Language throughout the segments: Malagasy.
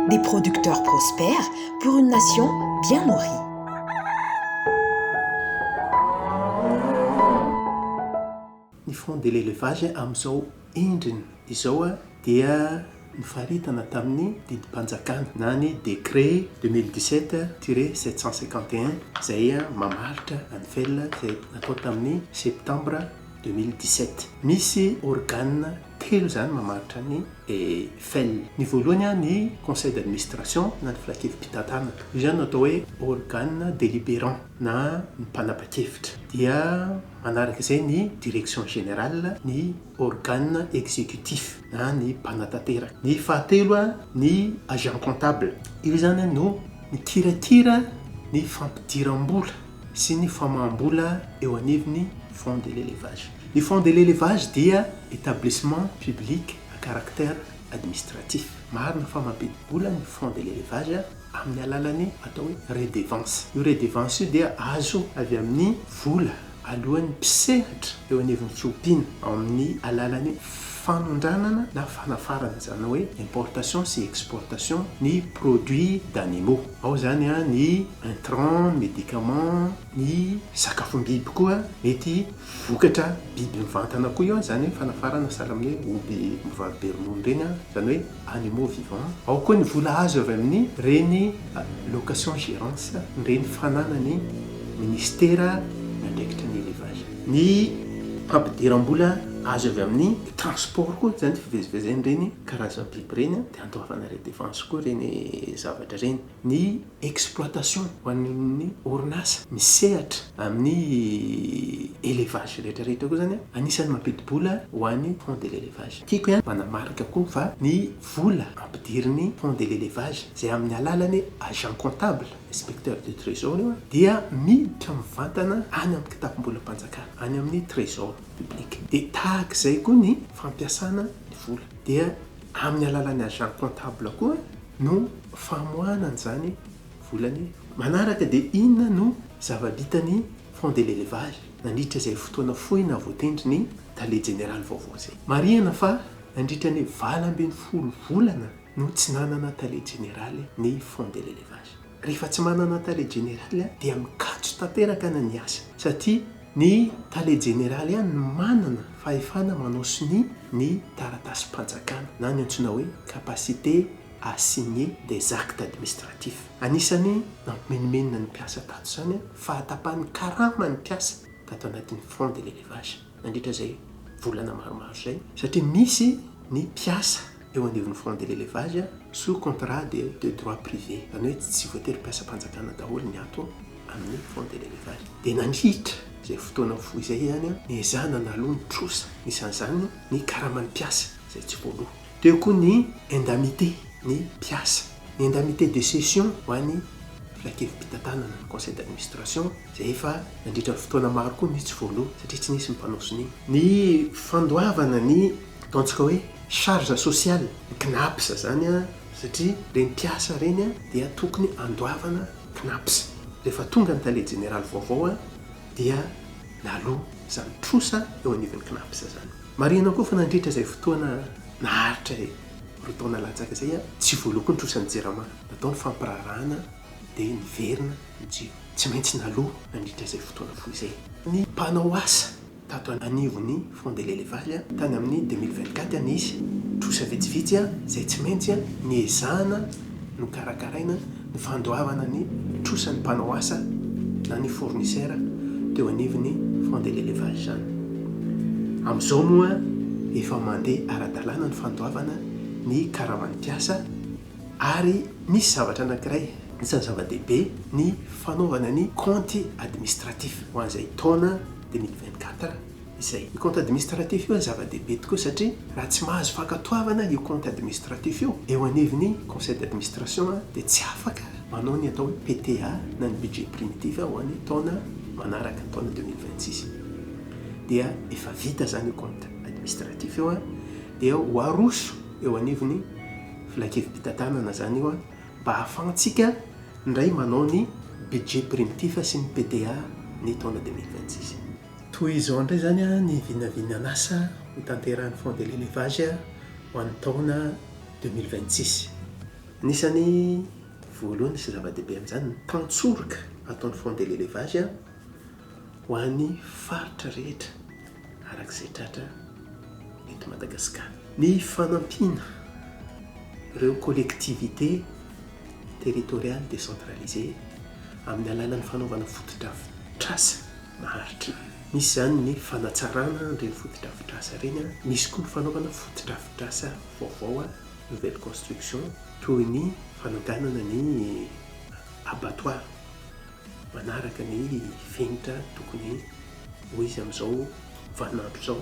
Des producteurs prospères pour une nation bien nourrie. Ny Fonds de l'élevage amin'izao endriny izao dia nofaritana tamin'ny didim-panjakana na ny décret 2017-751 izay mamaritra ny FEL izay natao tamin'ny septambra 2017. Misy organe telo izany mamaritra ny FEL. Ny voalohany ny conseil d'administration na ny filankevim-pitantanana. Io izany no atao hoe organe délibérant na ny mpanapa-kevitra. Dia manaraka izay ny direction générale, ny organe exécutif na ny mpanatanteraka. Ny fahatelo ny agent comptable. Io izany no mikirakira ny fampidiram-bola sy ny famoaham-bola eo anivon'ny Fonds de l'élevage. Ny Fonds de l'élevage dia établissement public à caractère administratif. Marina fa mampidi-bola ny Fonds de l'élevage amin'ny alalan'ny atao hoe redevance. Io redevance io dia azo avy amin'ny vola aloan'ny mpisehatra eo anivon'ny fiompiana ao amin'ny alalan'ny fanondranana na fanafarana, izany hoe importation sy exportation ny produits d'animaux. Ao izany ny intrants, ny médicaments, ny sakafom-biby koa, mety vokatra biby mivantana koa io, izany hoe fanafarana sahala amin'ny hoe omby mivaro-be ronono ireny, izany hoe animaux vivants. Ao koa ny vola azo avy amin'ny ireny location gérance, ireny fananan'ny minisitera miandraikitra ny élevage. Ny fampidiram-bola azo avy amin'ny transport koa, izany fivezivezen'ireny karazam-biby ireny, dia andoavana redevance koa ireny zavatra ireny. Ny exploitation ho an'ny orinasa misehatra amin'ny élevage rehetra rehetra koa izany anisan'ny mampidi-bola ho an'ny fonds de l'élevage. Tiako ihany manamarika koa fa ny vola ampidirin'ny fonds de l'élevage izay amin'ny alalan'ny agent comptable, inspecteur du trésor io, dia miditra mivantana any amin'ny kitapom-bolam-panjakana, any amin'ny trésor public. Dia tahaka izay koa ny fampiasana ny vola dia amin'ny alalan'ny agent comptable koa no famoahana an'izany volany manaraka dia inona no zava-bitan'ny Fonds de l'élevage nandritra izay fotoana fohy nahavoatendry ny tale jeneraly vaovao izay. Marihana fa nandritra ny 18 volana no tsy nanana tale jeneraly ny Fonds de l'élevage. Rehefa tsy manana tale jeneraly dia mikatso tanteraka ny asa satria ny tale jeneraly ihany no manana fahefana manao sonia ny taratasim-panjakana na ny antsoina hoe capacité à signer des actes administratifs. Anisan'ny nampimenomenona ny mpiasa tato izany fahatapahan'ny karaman'ny mpiasa tato anatin'ny Fonds de l'élevage nandritra izay volana maromaro izay satria misy ny mpiasa eo anivon'ny Fonds de l'élevage sous contrat de de droit privé, izany hoe tsy voatery mpiasam-panjakana daholo ny ato amin'ny Fonds de l'élevage. Dia nandritra izay fotoana fohy izay ihany niezahana naloa ny trosa, anisan'izany ny karaman'ny mpiasa izay tsy voaloa. Teo koa ny indemnité ny mpiasa, ny indemnité de cession ho an'ny filankevi-pitantanana, ny conseil d'administration, izay efa nandritra ny fotoana maro koa ny tsy voaloa satria tsy nisy ny mpanao sonia. Ny fandoavana ny ataontsika hoe charge sociale, ny Cnaps izany satria ireny mpiasa ireny dia tokony andoavana Cnaps. Rehefa tonga ny tale jeneraly vaovao dia naloa izany trosa eo anivon'ny Cnaps izany. Marihina koa fa nandritra izay fotoana naharitra roa taona latsaka izay, tsy voaloa koa ny trosan'ny Jirama. Natao ny fampiraharahana dia niverina ny jiro. Tsy maintsy naloa nandritra izay fotoana fohy izay. Ny mpanao asa tato anivon'ny Fonds de l'élevage tany amin'ny 2024 nisy trosa vitsivitsy izay tsy maintsy niezahana nokarakaraina ny fandoavana ny trosan'ny mpanao asa na ny fournisseur teo anivon'ny Fonds de l'élevage izany. Amin'izao moa efa mandeha ara-dalàna ny fandoavana ny karaman'ny mpiasa ary misy zavatra anankiray anisan'ny zava-dehibe ny fanaovana ny compte administratif ho an'izay taona 2024 izay. Io compte administratif io zava-dehibe tokoa satria raha tsy mahazo fankatoavana io compte administratif io eo anivon'ny conseil d'administration dia tsy afaka manao ny atao hoe PTA na ny budget primitif ho an'ny taona manaraka, ny taona 2026. Dia efa vita izany io compte administratif io dia ho aroso eo anivon'ny filankevi-pitantanana izany io mba hahafahantsika indray manao ny budget primitif sy ny PTA ny taona 2026. Toy izao indray izany ny vinavinan'asa ho tanterahin'ny Fonds de l'élevage ho an'ny taona 2026. Anisan'ny voalohany sy zava-dehibe amin'izany ny tantsoroka ataon'ny Fonds de l'élevage ho an'ny faritra rehetra araka izay tratra eto Madagasikara. Ny fanampiana ireo collectivités territoriales décentralisées amin'ny alalan'ny fanaovana fotodrafitrasa maharitra. Misy izany ny fanatsarana an'ireny fotodrafitrasa ireny, misy koa ny fanaovana fotodrafitrasa vaovao, nouvelle construction, toy ny fananganana ny abattoir manaraka ny fenitra tokony ho izy amin'izao vaninandro izao.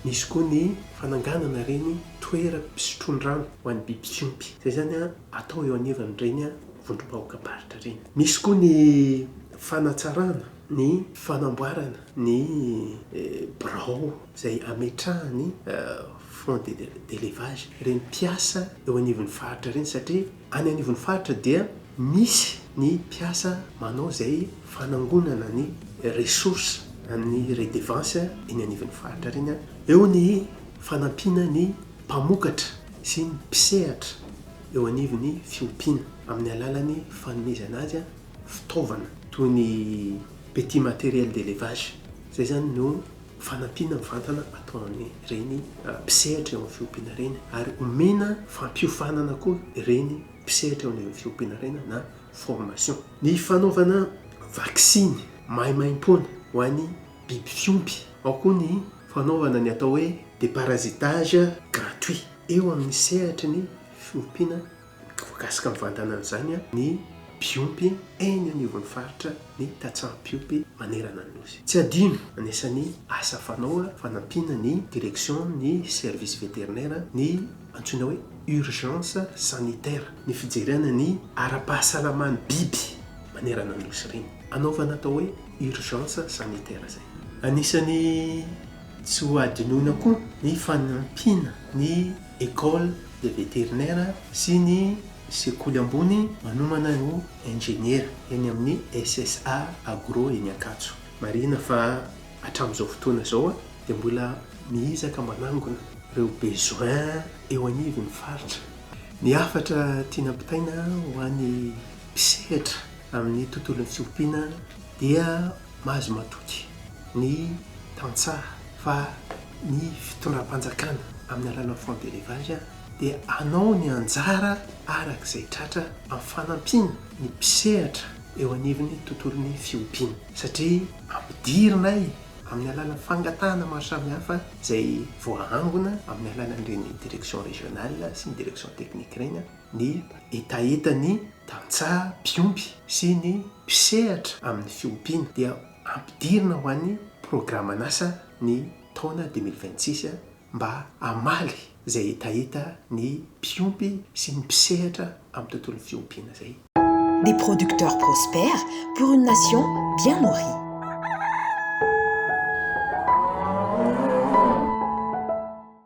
Misy koa ny fananganana ireny toeram-pisotroan-drano ho an'ny biby fiompy. Izay izany atao eo anivon'ireny vondrom-bahoakam-paritra ireny. Misy koa ny fanatsarana ny fanamboarana ny birao izay ametrahan'ny Fonds d'élevage ireny mpiasa eo anivon'ny faritra ireny satria any anivon'ny faritra dia misy ny mpiasa manao izay fanangonana ny ressources amin'ny redevance eny anivon'ny faritra ireny. Eo ny fanampiana ny mpamokatra sy ny mpisehatra eo anivon'ny fiompiana amin'ny alalan'ny fanomezana azy fitaovana toy ny petit matériel d'élevage. Izay izany no fanampiana mivantana ataon'ireny mpisehatra eo amin'ny fiompiana ireny ary omena fampiofanana koa ireny mpisehatra eo anivon'ny fiompiana ireny na formation. Ny fanaovana vaksiny maimaimpoana ho an'ny biby fiompy, ao koa ny fanaovana ny atao hoe déparasitage gratuit eo amin'ny sehatry ny fiompiana. Voakasika mivantana amin'izany ny mpiompy eny anivon'ny faritra ny tantsaha mpiompy manerana ny Nosy. Tsy adino, anisan'ny asa fanao fanampiana ny direction ny service vétérinaire ny antsoina hoe urgence sanitaire, ny fijerena ny ara-pahasalaman'ny biby manerana ny Nosy ireny. Anaovana atao hoe urgence sanitaire izay. Anisan'ny tsy ho adinoina koa ny fanampiana ny Ecole de vétérinaire sy ny sekoly ambony manomana ho injeniera eny amin'ny SSA Agro eny Ankatso. Marihina fa hatramin'izao fotoana izao dia mbola miezaka manangona ireo besoin eo anivon'ny faritra. Ny hafatra tiana ampitaina ho an'ny mpisehatra amin'ny tontolon'ny fiompiana dia mahazo matoky ny tantsaha fa ny fitondram-panjakana amin'ny alalan'ny Fonds d'élevage dia hanao ny anjara araka izay tratra amin'ny fanampiana ny mpisehatra eo anivon'ny tontolon'ny fiompiana satria ampidirinay amin'ny alalan'ny fangatahana maro samihafa izay voaangona amin'ny alalan'ireny direction régionale sy ny direction technique ireny ny hetahetan'ny tantsaha mpiompy sy ny mpisehatra amin'ny fiompiana dia ampidirina ho an'ny programan'asa ny taona 2026 mba hamaly izay hetaheta ny mpiompy sy ny mpisehatra amin'ny tontolon'ny fiompiana izay. Des producteurs prospères pour une nation bien nourrie.